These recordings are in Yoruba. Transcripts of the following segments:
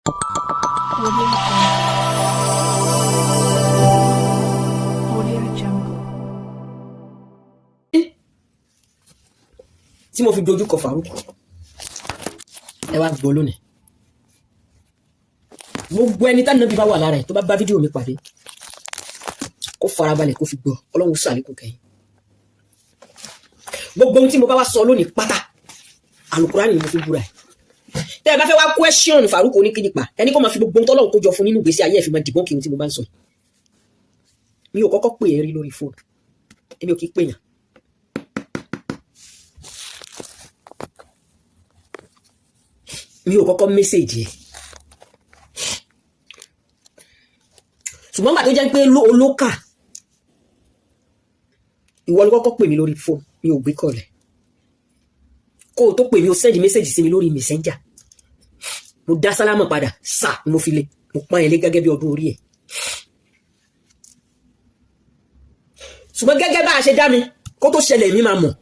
Audio Jungle. Audio Jungle. Tí mo fi dojú kọ Farouk, ẹ wá gbọ́ lónìí. Gbogbo ẹni tá nàbí bá wà lára ẹ, tó bá bá fídíò mi pàdé, kó farabalẹ̀ kó fi gbọ́. Ọlọ́run sàlékún kẹ́yìn. Gbogbo ohun tí mo bá wá sọ lónìí pátá, Àlùkùránì ni mo fi búra ẹ. Tẹ́ ẹ bá fẹ́ wá question Farouk oníkínípa, ẹni kó máa fi gbogbo ohun tọ́lọ́run kó jọ fún nínú ìgbésí ayé ẹ̀ fi máa dìbọn kí ohun tí mo bá ń sọ yìí. Mi ò kọ́kọ́ pè é rí lórí fóònù, èmi ò kí pè yàn. Mi ò kọ́kọ́ message ẹ̀, ṣùgbọ́n gbà tó jẹ́ pé olókà ìwọ ló kọ́kọ́ pè mí lórí fóònù, mi ò gbé kọ̀lẹ̀. Kó o tó pè mí, o send message sí mi lórí Messenger. Mo dá sálámà padà sà, ni mo fi lé, mo pọ́n ẹ lé gẹ́gẹ́ bí ọdún orí ẹ̀. Ṣùgbọ́n gẹ́gẹ́ bá a ṣe dá mi, kó tó ṣẹlẹ̀, mi máa mọ̀.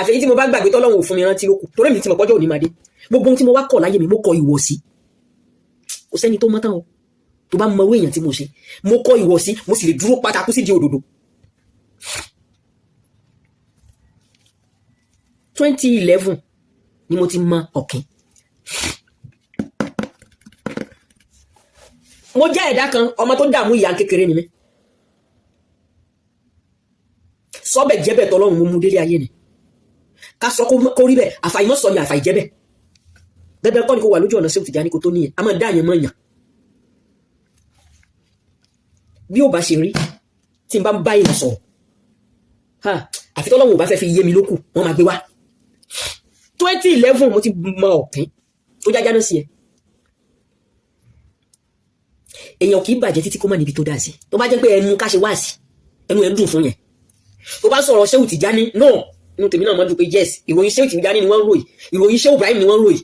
Àfẹ́yí tí mo bá gbàgbé tọ́lọ́run ò fún mi rántí ló kù, torí mi ti mọ̀ pọ́jọ́ òní máa dé. Gbogbo ohun tí mo wá kọ̀ láyé mi, mo kọ ìwọ̀sí. Kò sẹ́ni tó mọ̀ tán o. Tó bá mọ owó èèyàn tí mo ṣe, mo kọ ìwọ̀sí, mo sì lè dúró pátákó sí di òdodo. 2011 ni mo ti mọ ọ̀kìn. Mo jẹ́ ẹ̀dá kan, ọmọ tó dààmú ìyá kékeré ni mí. Sọ́bẹ̀ jẹ́bẹ̀ tọ́lọ́run mo mú délé ayé ni. Ká sọ kó rí bẹ́ẹ̀, àfàìmọ́ sọ ni àfàìjẹ́ bẹ́ẹ̀. Dandan kọ́ ni kó wà lójú ọ̀nà Ṣéhù Tìjání kó tó níyẹn. A máa dá yẹn mọ́ yàn. Bí ó bá ṣe rí, tí n bá ń bá èèyàn sọ̀rọ̀, àfi tọ́lọ́run ò bá fẹ́ fi yé mi lókù, wọ́n máa gbé wá. 2011 mo ti mọ ọ̀kín tó jájá náà sí ẹ. Èèyàn kì í bàjẹ́ títí kó má níbi tó dá sí. Tó bá jẹ́ pé ẹnu ká ṣe wá sí ẹnu ẹ̀ ń dùn fún yẹn, tó bá sọ̀rọ̀ Ṣéhù Tìjání náà, inú tèmi náà máa ń dùn pé yes, ìròyìn Ṣéhù Tìjání ni wọ́n ń ròyìn, ìròyìn Ṣéhù Ibrahim ni wọ́n ń ròyìn.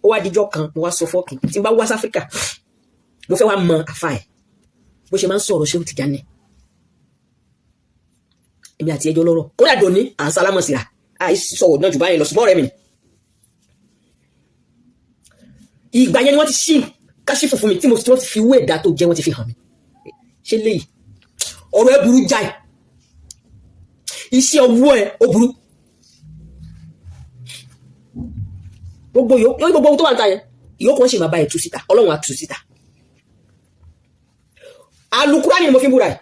Ó wá dijọ́ kan, mo wá sọ fọ́ọ̀kì, tí n bá wá sáfíríkà, mo fẹ́ wá mọ àfa ẹ̀ bó ṣe máa ń sọ̀rọ̀ Ṣéhù Tìjání. Èmi àti ẹjọ́ lọ́rọ̀ kódà dòní à ń sálámọ̀ síra, àì sọ̀rọ̀ náà jù báyìí lọ, ṣùgbọ́n ọ̀rẹ́ mi ni. Ìgbà yẹn ni wọ́n ti ṣí káṣífù fún mi, tí mo ti wọ́n ti fi wé ẹ̀dá tó jẹ́, wọ́n ti fi hàn mí. Ṣé léyìí, ọ̀rọ̀ ẹ burú jáì, iṣẹ́ ọwọ́ ẹ ó burú. Gbogbo yòó, gbogbo ohun tó wà ń ta yẹn, ìyókù wọn sì máa bá ẹ tú síta. Ọlọ́run á tú síta. Àlùkùránì ni mo fi ń búra ẹ̀.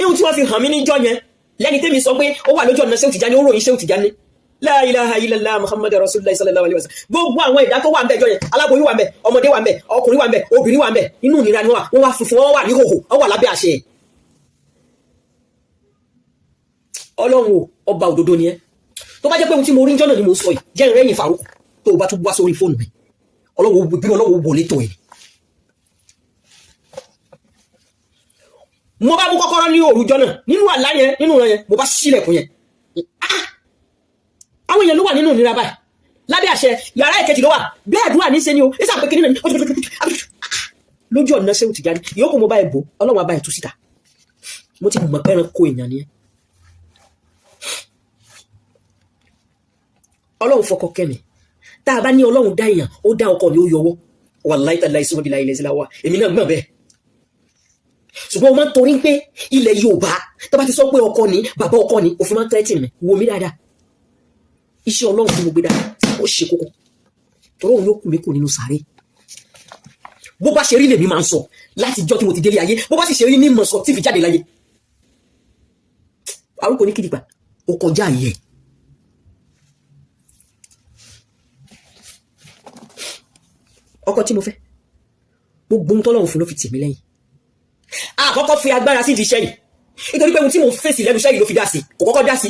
Ihun tí wọ́n fi hàn mí níjọ́ yẹn, lẹ́ni tẹ́mi sọ pé ó wà lójú ọ̀nà Ṣéhù Tìjání, ó ròyìn Ṣéhù Tìjání, la ilaha illallah Muhammad rasulullah sallallahu alaihi wasallam. Gbogbo àwọn ìdá tó wà ń bẹ jọ yẹn, aláboyún wà ń bẹ, ọmọdé wà ń bẹ, ọkùnrin wà ń bẹ, obìnrin wà ń bẹ, inú ìnira ni wọ́n wà. Wọ́n wá funfun, wọ́n wà ní hòhò, wọ́n wà lábẹ́ àṣẹ. Ọlọ́run o, ọba òdodo ni ẹ́. Tó bá jẹ́ pé ohun tí mo rí ń jọ́nà ni mo sọ yìí, jẹ́ ìrẹ́yìn Farouk, tó o bá tún wá sórí fóònù mi, Ọlọ́run bí Ọlọ́run wọlé tó ẹ̀. Mo bá mú kọ́kọ́rọ́ ní òrùjọ́ náà, nínú àlá yẹn, nínú ìran yẹn, mo bá ṣílẹ̀kùn yẹn. Àwọn èèyàn ló wà nínú ìnira báyìí lábẹ́ àṣẹ. Yàrá ìkejì ló wà bí àdúrà ní í ṣe ni o ìsà pé kí nínú lójú ọ̀nà Ṣéhù Tìjání. Ìyókù mo bá ẹ bò, Ọlọ́run á bá ẹ tú síta. Mo ti mọ̀ pé ẹranko èèyàn ni ẹ́. Ọlọ́run fọkọ kẹ́mi. Tá a bá ní Ọlọ́run dá èèyàn, ó dá ọkọ mi, ó yọwọ́. Wàláhí tàláhí sọ́mọ́ bí láyé lẹ́sẹ̀ láwà, èmi náà gbọ̀n bẹ́ẹ̀. Ṣùgbọ́n o máa ń torí pé ilẹ̀ Yorùbá, tó bá ti sọ pé ọkọ ni bàbá ọkọ ni, òfin máa ń tẹ́tì mi. Wò mí dáadáa, iṣẹ́ Ọlọ́run tí mo gbé dáadáa, ó ṣe kókó, torí òun yóò kù mí kù nínú sàárè. Bó bá ṣe rí lèmi máa ń sọ láti jọ́ tí mo ti délé ayé, bó bá sì ṣe rí ní mọ̀ sọ tí fi jáde láyé. Arúgbó ní kìdìpà, ó kọjá àyè. Ọkọ tí mo fẹ́, gbogbo ohun tọ́lọ́run fún ló fi tì mí lẹ́yìn. Àkọ́kọ́ fi agbára sí ìdí iṣẹ́ yìí, nítorí pé ohun tí mo fèsì lẹ́nu iṣẹ́ yìí ló fi dá sí, kò kọ́kọ́ dá sí.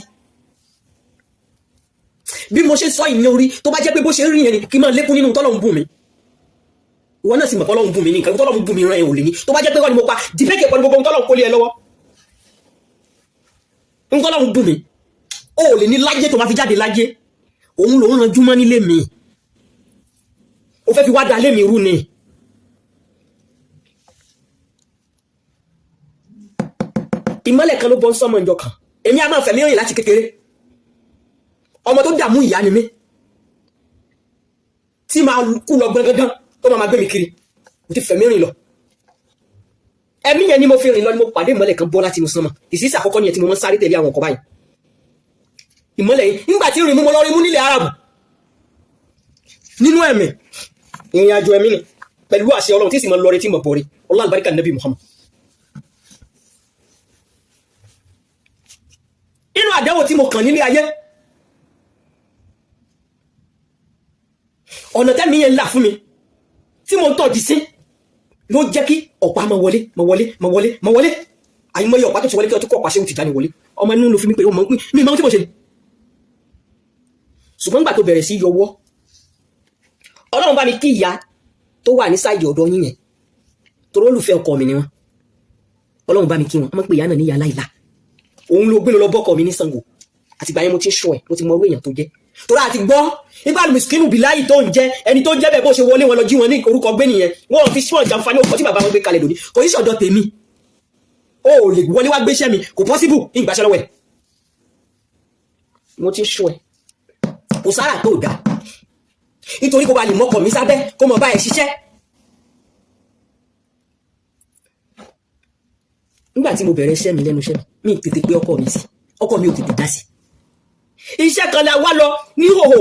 Bí mo ṣe sọ ìní orí, tó bá jẹ́ pé bó ṣe ń rí yẹn ni, kí n máa lékún nínú tọ́lọ́run bùn mi. Ìwọ náà sì mọ̀ tọ́lọ́run bùn mi ní nǹkan tọ́lọ́run bùn mi ràn ẹ̀ ò lè ní. Tó bá jẹ́ pé kọ́ ni mo pa dìbẹ́kẹ̀ pẹ̀lú gbogbo ohun tọ́lọ́run kó lé ẹ lọ́wọ́, ohun tọ́lọ́run bùn mi ó lè ní láyé tó máa fi jáde láyé. Òun lòún ranjú mọ́ nílé mi, ó fẹ́ fi wá da lé mi rú ni. Ìmọ́lẹ̀ kan ló bọ́ sọ́mọ ìjọ kan. Èmi a máa fẹ̀mí rìn láti kékeré. Ọmọ tó dààmú ìyá ni mí. Tí máa kú lọ gbọ̀ngàn tó máa gbé mi kiri. Mo ti fẹ̀mí rìn lọ. Ẹ̀mí yẹn ni mo fi rìn lọ ni mo pàdé ìmọ́lẹ̀ kan bọ́ láti inú sánmà. Ìsísí àkọ́kọ́ nìyẹn tí mo máa ń sáré tẹ̀lé àwọn ọkọ̀ báyìí. Ìmọ́lẹ̀ yìí, nígbà tí rìn mú, mo lọ rí mú nílẹ̀ Arabu. Nínú ẹ̀mí, ìrìn àjò ẹ̀mí ni pẹ̀lú àṣẹ Ọlọ́run tí sì máa lọrí tí mo borí. Ọlá àlùbáríkà Nabi Muhammad. Inú àdánwò tí mo kàn nílé ayé, ọ̀nà tẹ́mi yẹn là fún mi tí mo ń tọ́jú sí ló jẹ́ kí ọ̀pá máa wọlé, máa wọlé, máa wọlé, máa wọlé. Àyìnbó ọ̀pá tó ti wọlé kí ọtí kọ́ ọ̀pá ṣéwù ti jáde wọlé. Ọmọ inú ló fi mí pé ọmọ mi máa ń tí mo ṣe ni. Ṣùgbọ́n nígbà tó bẹ̀rẹ̀ sí yọwọ́, Ọlọ́run bá mi kí ìyá tó wà ní sáìdì ọ̀dọ̀ yín yẹn, torí olùfẹ́ ọkọ mi ni wọ́n. Ọlọ́run bá mi kí wọn, wọ́n máa ń pè ìyá náà ní ìyá láìla. Òun ló gbé lọ bọ́kọ mi ní Ṣàngó. Àtìgbà yẹn mo ti ń ṣọ́ ẹ̀, mo ti mọ orú èèyàn tó jẹ́. Torí àti gbọ́ nígbà mùsùlùmí bíláyì tó ń jẹ́ ẹni tó jẹ́ bẹ́ẹ̀, bó ṣe wọlé wọn lọ jí wọn ní orúkọ gbé nìyẹn. Wọn fi sí wọn jàǹfààní orúkọ tí bàbá wọn gbé kalẹ̀ lónìí. Kò sí sọ̀dọ̀ tèmi, o ò lè wọlé wá gbéṣẹ́ mi, kò possible, ní ìgbàṣẹ́ lọ́wọ́ ẹ̀. Mo ti ń ṣọ́ ẹ̀, kò sára tó dáa, nítorí kó ba lè mọ́kọ̀ mi sábẹ́ kó mọ̀ bá ẹ̀ ṣiṣẹ́. Nígbà tí mo bẹ̀rẹ̀ iṣẹ́ mi lẹ́nu iṣẹ́ mi, mi tètè pé ọkọ mi sí, ọkọ mi ò tètè dá sí. Iṣẹ́ kan la wá lọ ní hòhò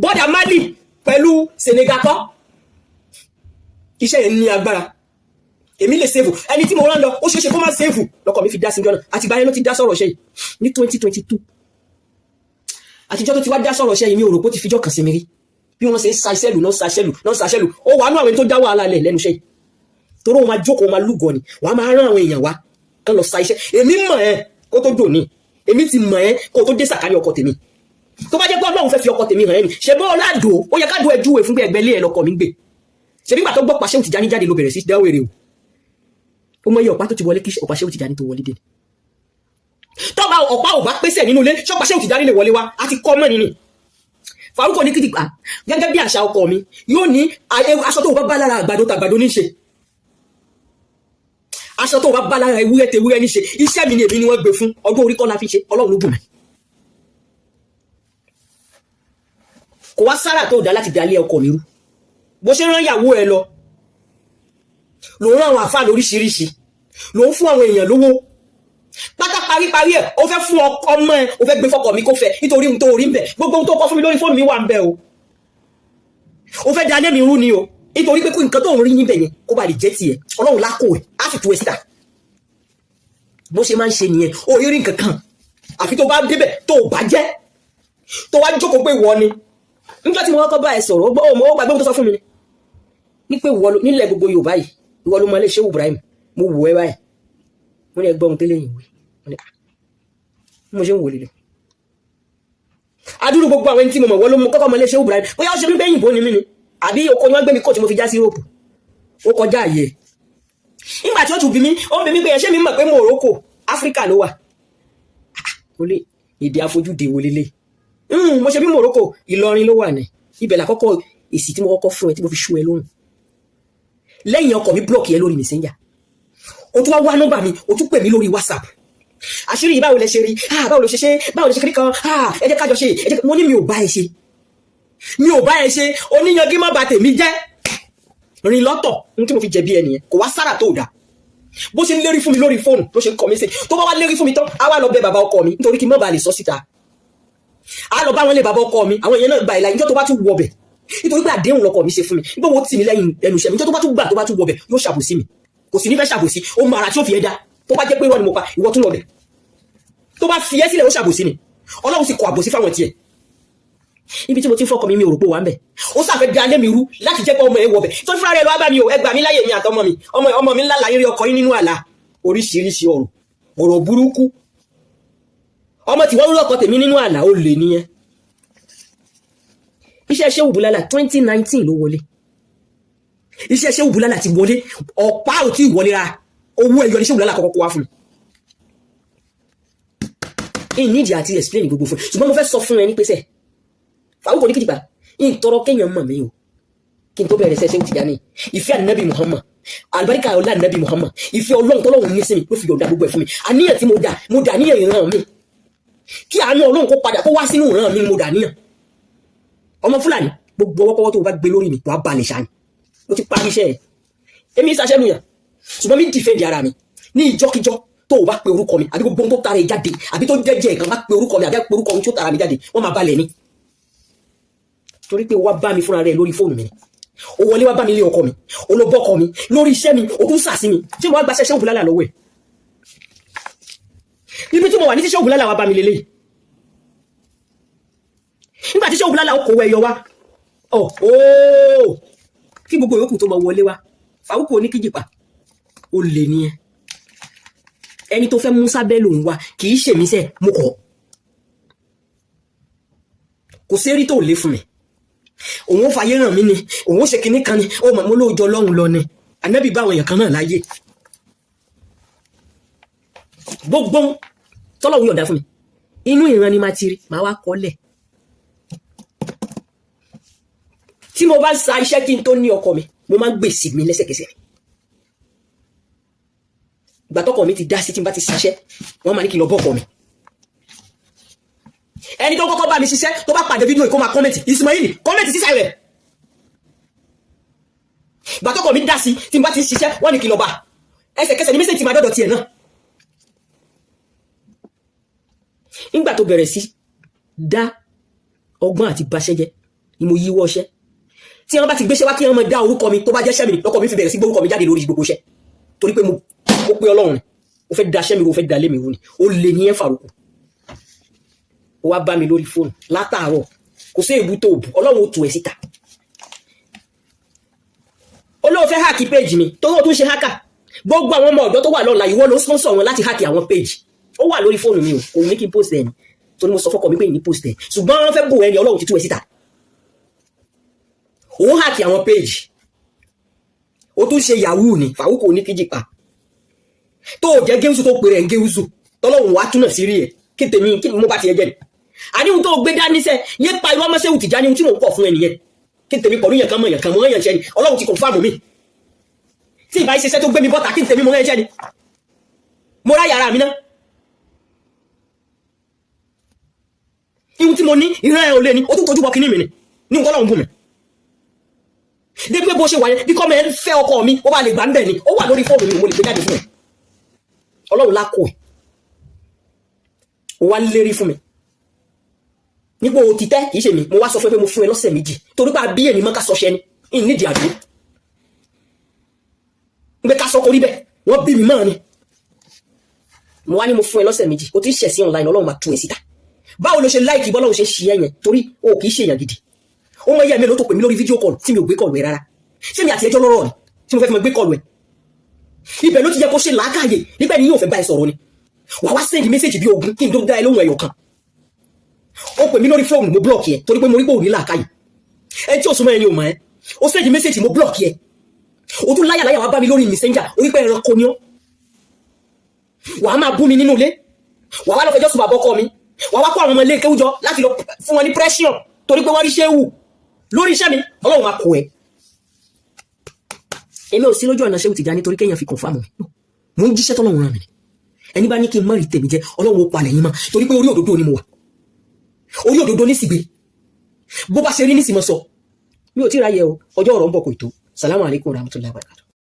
bọ́dà Mali pẹ̀lú Senegal kọ́. Iṣẹ́ yẹn ní agbára, èmi lè sèfù ẹni tí mo rán lọ, ó ṣeéṣe kó má sèfù. Lọkọ mi fi dá sí jọ́nà. Àtìgbà yẹn ló ti dá sọ̀rọ̀ iṣẹ́ yìí ní 2022. Àtijọ́ tó ti wá dá sọ̀rọ̀ iṣẹ́ yìí, mi ò rò pé ó ti fijọ́ kàn sí mi rí. Bí wọ́n ṣe ń sa iṣẹ́ lù náà, sa iṣẹ́ lù náà, sa iṣẹ́ lù. Ó wà nú àwọn ẹni tó dá wàhálà lẹ̀ lẹ́nu iṣẹ́ yìí, torí wọn máa jókòó, máa lúgọ ni, wàá máa rán àwọn èèyàn wá kán lọ sa iṣẹ́. Èmi mọ̀ ẹ́ kó tó dòní, èmi ti mọ̀ ẹ́ kó tó dé sàkárí ọkọ tèmi. Tó bá jẹ́ pé Ọlọ́run fẹ́ fi ọkọ tèmi hàn ẹ́ ni, ṣe bọ́ ọ̀làdò ó yẹ ká dùn ẹ júwe fún pé ẹgbẹ́ ilé ẹ lọkọ mi ń gbé. Ṣe bí gbà tó gbọ́ pàṣẹ Tìjání jáde ló bẹ̀rẹ̀ sí dáwọ́ èrè o. Ó mọ iye ọ̀pá tó ti wọlé kí ọ̀pá Ṣéhù Tìjání tó wọlé dé. Tọ́ba ọ̀pá ò bá pèsè nínú ilé, ṣọ́pá Ṣéhù Tìjání lè wọlé wá? A ti kọ́ mọ́ nínú Faruko ní kìtìpá gẹ́gẹ́ bí àṣà ọkọ mi yóò ní aṣọ tó bá bá lára àgbàdo tàgbàdo ní ṣe, aṣọ tó bá bá lára ewúrẹ́ tewúrẹ́ ní ṣe. Iṣẹ́ mi ni èmi ni wọ́n gbé fún. Ọdún orí kọ́ la fi ṣe, Ọlọ́run ló bùn mí. Kò wá sára tó dá láti dalé ọkọ mi rú. Bó ṣe rán ìyàwó ẹ lọ, lòun rán àwọn àfa lóríṣiríṣi, lòun fún àwọn èèyàn lówó pátá. Paríparí ẹ, ó fẹ́ fún ọmọ ẹ, ó fẹ́ gbé fọkọ mi kó fẹ́, nítorí ohun tó rí ń bẹ. Gbogbo ohun tó kọ fún mi lórí fóònù mi wà ń bẹ o. Ó fẹ́ dalé mi rú ni o, nítorí pé kó nǹkan tó ń rí níbẹ̀ yẹn kó ba lè jẹ́ tiẹ̀. Ọlọ́run lákò ẹ̀ á sì tú ẹ síta. Bó ṣe máa ń ṣe nìyẹn. Ó rí nǹkan kan, àfi tó bá débẹ̀ tó bá jẹ́ tó wá jókòó pé ìwọ ni. Níjọ́ tí mo kọ́kọ́ bá ẹ sọ̀rọ̀, ó gbọ́, ó gbàgbé ohun tó sọ fún mi ni ní pé ìwọ nílẹ̀ gbogbo Yorùbá yìí, ìwọ ló mọ ilé Ṣéhù Ibrahim. Mo wò ẹ báyìí, mo ní ẹgbọ́n ohun tẹ́lẹ̀ yìí wí. Mo ní mo ṣe ń wò lélẹ̀ adúrú gbogbo àwọn ẹni tí mo mọ̀, wọ́n ló mọ kọ́kọ́ mọ ilé Ṣéhù Ibrahim. Bóyá ó ṣe mí bẹ́yìn bó ni mí ni, àbí oko ni wọ́n gbé mi kó tí mo fi já sí Europe. Ó kọjá àyè. Nígbà tí ó tún bí mi, ó ń bí mi pé ṣé mi mọ̀ pé Morocco, Áfíríkà ló wà? Ó lé èdè àfojúde wo lélẹ̀. Mo ṣe bí Morocco, Ìlọrin ló wà ní ibẹ̀. Làkọ́kọ́ èsì tí mo kọ́kọ́ fún ẹ tí mo fi ṣú ẹ lóhùn lẹ́yìn ọkọ̀ mi block ẹ lórí Messenger. O tún wá wá nọ́mbà mi, o tún pè mí lórí WhatsApp. Àṣírí yìí, báwo lẹ ṣe rí? Ah, báwo ló ṣe ṣe? Báwo lẹ ṣe kiri kan? Ah, ẹ jẹ́ kájọ ṣe, ẹ jẹ́. Mo ní mi ò bá ẹ ṣe, mi ò bá ẹ ṣe. Oníyanjú má bà tèmi jẹ́, rìn lọ́tọ̀. Ohun tí mo fi jẹ̀bi ẹ nìyẹn. Kò wá sára tó dáa. Bó ṣe ń lérí fún mi lórí fóònù ló ṣe ń kọ message. Tó bá wá lérí fún mi tán, á wá lọ bẹ bàbá ọkọ mi, nítorí kí n má bàa lè sọ síta. Á lọ bá wọn lé bàbá ọkọ mi. Àwọn èèyàn náà gba ìlà. Ìjọ tó bá tún wọbẹ̀, nítorí pé àdéhùn lọkọ mi ṣe fún mi nígbà wo tì mí lẹ́yìn ẹnu iṣẹ́ mi, ìjọ tó bá tún gbà, tó bá tún wọbẹ̀, yóò ṣàbòsí mi. Kò sì ní fẹ́ ṣàbòsí, ó mọ ara tí ó fi ẹ́ dá. Tó bá jẹ́ pé irọ́ ni mo pa, ìwọ tún lọ bẹ̀. Tó bá fi ẹ́ sílẹ̀, ó ṣàbòsí ni. Ọlọ́run sì kọ àbòsí fáwọn tiẹ̀. Ibi tí mo ti ń fọkọ mi, mi ò rò pé wà ń bẹ̀. Ó sàfẹ́ da lé mi rú láti jẹ́ pé ọmọ ẹ wọbẹ̀ tó fúnra rẹ̀ lọ́wọ́ bá mi ò. Ẹ gbà mí láyè, mi àtọmọ mi, ọmọ ọmọ mi ńlá láyé rí ọkọ yín nínú àlá. Oríṣiríṣi ọ̀rọ̀, ọ̀rọ̀ burúkú. Ọmọ tí wọ́n rí ọkọ tèmi nínú àlá, ó lè nìyẹn. Iṣẹ́ Ṣéhù Bùlálà, 2019 ló wọlé. Iṣẹ́ Ṣéhù Bùlálà ti wọlé, ọ̀pá ò tí ì wọlé rárá. Owó ẹyọ ní Ṣéhù Bùlálà kọ́kọ́ kó wá fún mi. In nídìí àti explain gbogbo fún ẹ, ṣùgbọ́n mo fẹ́ sọ fún ẹ ní pẹ́sẹ̀ fàwọn ní kìtìpá in tọrọ kéèyàn mọ̀ mí o. Kí n tó bẹ̀rẹ̀ sẹ́sẹ́ Tìjàní, ìfẹ́ ànábì Muhammad, àlùbáríkà ọlá ànábì Muhammad, ìfẹ́ Ọlọ́run tọ́lọ́run ní sí mi ló fi yọ̀ǹda gbogbo ẹ̀ fún mi. Àníyàn tí mo dà, mo dà níyàn ìran mi, kí àánú Ọlọ́run kó padà kó wá sínú ìran mi ni mo dà níyàn. Ọmọ Fúlàní, gbogbo ọwọ́kọ́wọ́ tó o bá gbé lórí mi, wàá balẹ̀ ṣáà ni. Mo ti parí iṣẹ́ ẹ̀. Èmi ìsàṣẹ́ nu yàn, ṣùgbọ́n mi defend ara mi ní ìjọ́kíjọ́ tó o bá pe orúkọ mi, àbí gbogbo ohun tó tara ẹ jáde, àbí tó jẹ́jẹ́ kan bá pe orúkọ mi, àbí pe orúkọ ohun tó tara mi jáde, wọ́n máa balẹ̀ ni. Torí pé o wá bá mi fúnra rẹ lórí fóònù mi ni, o wọlé wá bá mi lé ọkọ mi, o lọ bọ́kọ mi lórí iṣẹ́ mi, o tún sàsí mi. Ṣé mo wá gbaṣẹ́ ṣé òbúlálà lọ́wọ́ ẹ̀? Ibi tí mo wà ní tíṣẹ́ òbúlálà wá bá mi lélẹ́yìí, nígbà tíṣẹ́ òbúlálà ó kówó ẹyọ wá ọ ooo, kí gbogbo yòókù tó máa wọlé wá. Fàwùkù oníkíjìpá, ó lè ní ẹ. Ẹni tó fẹ́ mú sábẹ́ lòun wá, kì í ṣèmí sẹ́. Mo kọ̀, kò sí erí tó lé fún mi. Òun ó fàyè ràn mí ni, òun ó ṣe kinní kan ni, ó mọ̀ mo lóòjọ́ lọ́hùn lọ ni. Ànábì bá àwọn èèyàn kan náà láyé. Gbogbo tọ́lọ́hún yọ̀ǹda fún mi, inú ìran ni máa ti rí, màá wá kọ́lẹ̀. Tí mo bá sa iṣẹ́ kí n tó ní ọkọ mi, mo máa ń gbèsè mi lẹ́sẹ̀kẹsẹ̀. Ìgbà tọkọ mi ti dá sí, tí n bá ti ṣiṣẹ́, wọ́n máa ní kí n lọ bọ́ ọkọ mi. Ẹni tó kọ́kọ́ bá mi ṣiṣẹ́, tó bá pàdé fídíò yìí, kó máa comment Ismail, comment sísá rẹ̀. Ìgbà tọkọ mi dá sí, tí n bá ti ṣiṣẹ́, wọ́n ní kí n lọ bá. Ẹsẹ̀kẹsẹ̀ ní message ti máa dọ́dọ̀ tiẹ̀ náà. Nígbà tó bẹ̀rẹ̀ sí dá ọgbọ́n àti baṣẹ́ jẹ́ ni mo yíwọ́ ọṣẹ́. Tí wọ́n bá ti gbéṣẹ́ wá, kí wọ́n máa dá orúkọ mi. Tó bá jẹ́ sẹ́mi lọ́kọ̀ mi fi bẹ̀rẹ̀ sí gbórúkọ mi jáde lórí gbogbo iṣẹ́, torí pé mo pé Ọlọ́run, mo fẹ́ da iṣẹ́ mi, mo fẹ́ da lé mi wò ni. Ó lè ní ẹ̀ Fàrúkù, ó wá bá mi lórí fóònù látàárọ̀, kò sí èbú tó bù. Ọlọ́run ó tu ẹ̀ síta. Olóò fẹ́ hack page mi, torí ó tún ṣe hacker. Gbogbo àwọn ọmọ ọ̀dọ́ tó wà lọ́la, ìwọ ló sponsor wọn láti hack àwọn page. Ó wà lórí fóònù mi o. Kò ní kí n post ẹ̀ ni, torí mo sọ fọ́kọ mi pé ní post ẹ̀, ṣùgbọ́n wọ́n fẹ́ bò ẹni. Ọlọ́run ti tú ẹ síta. Òun hack àwọn page, ó tún ṣe yahoo ni. Fàwùkù ní kíjìpá tó o jẹ́ géwùsù, tó pèrè ń géwùsù, tọ́lọ́run wàá túnà sí rí ẹ̀. Kí tèmi kí mo bá tiẹ̀ jẹ́ ni àníhun tó gbé dání sẹ́ yé pa irọ́ mọ́sẹ́wù tìjà ní ohun tí mò ń kọ̀ fún ẹ nìyẹn. Kí tèmi pọ̀lú yẹn kan mọ̀ yẹn kan mọ̀ yẹn ṣẹ́ ni. Ọlọ́run ti confirm mi. Tí ìbá ṣiṣẹ́ tó gbé mi bọ́ta, kí tèmi mọ̀ yẹn ṣẹ́ ni. Mo rá yàrá mi ná. Ihun tí mo ní, ìran ẹ̀ ò lé ní. Ó tún tójú bọ kíní mi ni ní nǹkan ọlọ́run bùn mi débi pé bó ṣe wà yẹn, bí kọ́ mi ẹ fẹ́ ọkọ mi, ó bá lè gbà ń bẹ̀ ni. Ó wà lórí fóònù mi, mo lè gbé jáde fún ẹ. Ọlọ́run lákò ẹ̀. Ó wá lérí fún mi nípò òtítẹ́, kì í ṣe mi. Mo wá sọ fún ẹ pé mo fún ẹ lọ́sẹ̀ 2, torí pé àbí èmi mọ́ ká sọṣẹ́ ni ìnídìí àdó ń gbé ká sọ korí bẹ́ẹ̀. Wọ́n bí mi mọ́ ni. Mo wá ní mo fún ẹ lọ́sẹ̀ 2. O ti ń ṣẹ̀ sí online, Ọlọ́run máa tú ẹ síta. Báwo ló ṣe like bọ́lọ́run ṣe ṣí ẹ yẹn? Torí o kì í ṣe èèyàn gidi. Ó mọ iye mi ló tó pè mí lórí video call tí mi ò gbé call ẹ rárá. Ṣé mi àti ẹjọ́ lọ́rọ̀ ni tí mo fẹ́ fi mọ gbé call ẹ? Ibẹ̀ ló ti yẹ kó ṣe làákàyè nígbà ní yóò fẹ́ bá ẹ sọ̀rọ̀ ni. Wà wá send message bí ogun kí n tó dá ẹ lóhùn ẹyọ kan. Ó pè mí lórí fóònù, mo block ẹ, torí pé mo rí pé ò ní làákàyè. Ẹ tí ò súnmọ́ ẹni ò mọ̀ ẹ́. Ó send message, mo block ẹ. Ó tún láyà láyà wá bá mi lórí Messenger. Orí pé ẹranko ni ọ́. Wà á máa bú mi nínú ilé, wà á wá lọ fẹjọ́ sùn bàbá ọkọ mi, wà á wá kó àwọn ọmọ ilé kéwújọ láti lọ fún wọn ní pressure, torí pé wọ́n rí ṣéwù lórí iṣẹ́ mi. Ọlọ́run máa kó ẹ. Èmi ò sí lójú ọ̀nà ṣéwù Tìjàní torí kéèyàn fi confirm mi. Mo ń jíṣẹ́ tọ́lọ́run rán mi ni. Ẹni bá ní kí n má rí tèmi jẹ́, Ọlọ́run ó palẹ̀ yín mọ́, torí pé orí òdodo ni mo wà. Orí òdodo ní sì gbé bó bá ṣe rí ní sì mọ́ sọ. Mi ò tí ì ráyè o. Ọjọ́ ọ̀rọ̀ ń bọ̀, kò tó. Salamu alaykum rahmatulahi wa barakatuh.